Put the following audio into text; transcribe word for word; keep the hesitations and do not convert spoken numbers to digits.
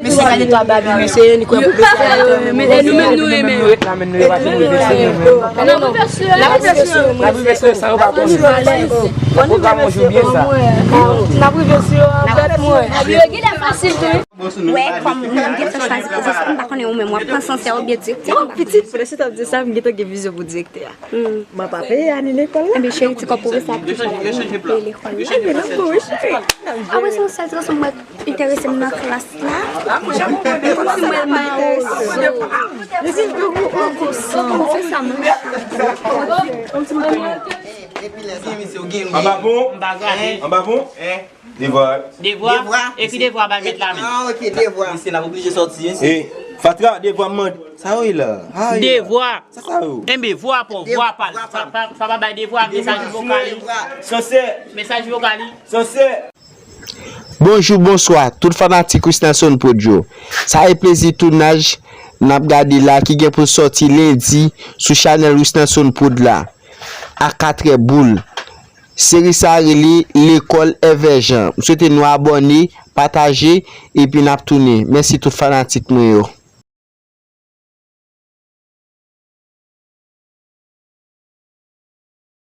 Mesye gade twa babi, mesye, ni kwè pwofesè a, men nou menm nou renmen. N ap rive sou yo. N ap rive sou yo, sa yo pa konn. Pwogram yon jou byen sa. N ap rive sou yo, an fèt, mwen. Yo gen lè fasil tou, wi. Wè, kòm mwen gen tan chwazi pwofesè, m pa konnen ou menm, w ap pran Sansè oubyen direktè. Pitit, lè se t ap di sa, m gentan gen vizyon pou direktè a. M ap peye ane lekòl la. Enben, cheri, ti kòb pwofesè a ap touche la, pou peye lekòl la. Enben, n ap goumen, cheri. Apre sa, yon sèl ti gason mwen enterese m nan klas la. Kòmsi mwen mawozo. Pwofesè a mwen. Anba bon? Anba bon? Devwa. Devwa? Devwa. Ekri devwa bay mèt la menm. Ah, ok, devwa. Mesye, n ap oblije sòti, mesye. E, fatra, devwa m mande. Sa yo ye la? Ah, ye la. Devwa. Sa, sa yo? Enben, vwa pa w, vwa pa l. Sa pa, sa pa bay devwa, mesaj vokal li. Sansè. Mesaj vokal li. Sansè. Bonjou, bonswa, tout fanatik Wisnanson Prod yo. Sa e plezi tounaj n ap gade la ki gen pou l sòti lendi sou chanèl Wisnanson Prod la a katrè boul. Seri sa a rele Lekòl Èvè Jan. M swete nou abòne, pataje, epi n ap tounen. Mèsi tout fanatik mwen yo.